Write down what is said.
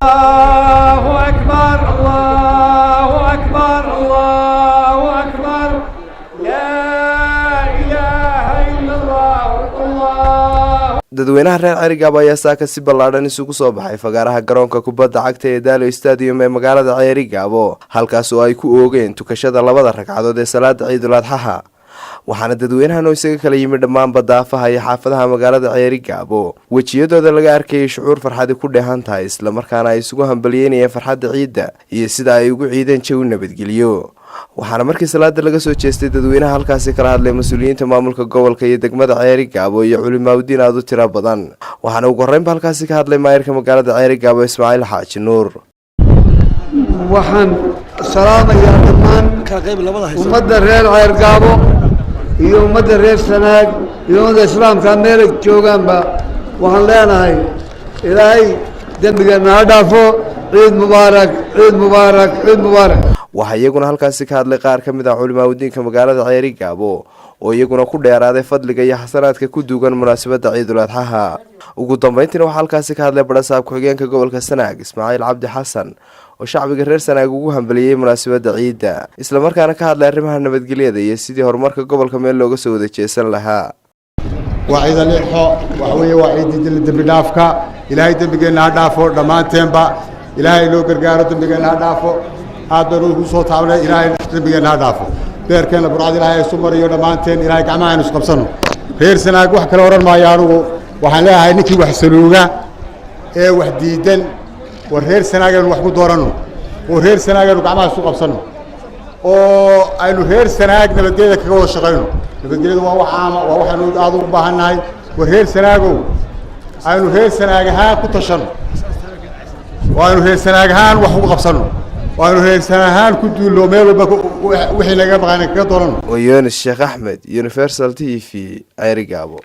الله أكبر، الله أكبر، الله أكبر، لا إله إلا الله، الله Dadweynaha reer Ceerigaabo ayaa saaka si ballaadhan isugu soo baxay fagaaraha garoonka kubadda cagta ee Daalo Stadium ee magaalada Ceerigaabo, halkaas oo ay ku oogeen tukashada labada ragcadood ee salaada Ciidul Adxaha. Waxaana dadweynahan oo isaga kala yimi dhammaanba daafaha iyo xaafadaha magaalada Ceerigaabo wejiyadooda laga arkayay shucuur farxadi ku dheehan tahay, islamarkaana ay isugu hambalyeynayeen farxadda ciidda iyo sida ay ugu ciideen jawi nabadgelyo. Waxaana markii salaada laga soo jeestay dadweynaha halkaasi kala hadlay mas-uuliyiinta maamulka gobolka iyo degmada Ceerigaabo iyo culimaawdiin aada u tiro badan. Waxaana ugu horreynba halkaasi ka hadlay maayirka magaalada Ceerigaabo, Ismaaciil Xaaji Nuur. Waxaan salaamayaa dhammaan ummadda reer Ceergaabo iyo ummadda reer Sanaag iyo ummadda Islaamka meelay joogaanba. Waxaan leenahay, Ilaahay dembigeenna ha dhaafo. Ciid mubaarak, ciid mubaarak, ciid mubaarak. Waxaa iyaguna halkaasi ka hadlay qaar ka mid ah culimaawdiinka magaalada Ceerigaabo oo iyaguna ku dheeraaday fadliga iyo xasanaadka ku duugan munaasabadda Ciidul Adxaha. Ugu dambeyntiina waxaa halkaasi ka hadlay badhasaab ku-xigeenka gobolka Sanaag, Ismaaciil Cabdi Xasan, oo shacbiga reer Sanaag ugu hambaliyey munaasabadda ciidda, islamarkaana ka hadlay arrimaha nabadgelyada iyo sidii horumarka gobolka meel looga soo wada jeesan lahaa. Waa ciida lixo, waxa weeye waa ciiddii dembi dhaafka. Ilaahay dembigeenna ha dhaafo dhammaanteenba. Ilaahay noo gargaaro, dembigeenna ha dhaafo. Aad baynu ugu soo taabnay. Ilaahay dembigeenna ha dhaafo. Beerkeenna burcad Ilaahay isu mariyo dhammaanteen. Ilaahay gacmaha aynu isqabsanno. Reer Sanaag wax kale odhan maayo anigu. Waxaan leeyahay, ninkii wax saluuga ee wax diidan, war reer Sanaag aynu wax ku dooranno, oo reer Sanaag aynu gacmaha isu qabsanno, oo aynu reer Sanaag nabadgelyada kaga wada shaqayno. Nabadgelyadu waa wax caama, waa waxaynu aad ugu baahan nahay. War reer Sanaagow, aynu reer Sanaag ahaan ku tashanno, oo aynu reer Sanaag ahaan wax ugu qabsanno, oo aynu reer Sanaag ahaan ku duulno, meel walba wixii naga maqan kaga dooranno. Waa Yonis Sheekh Axmed, Universal TV, Ceerigaabo.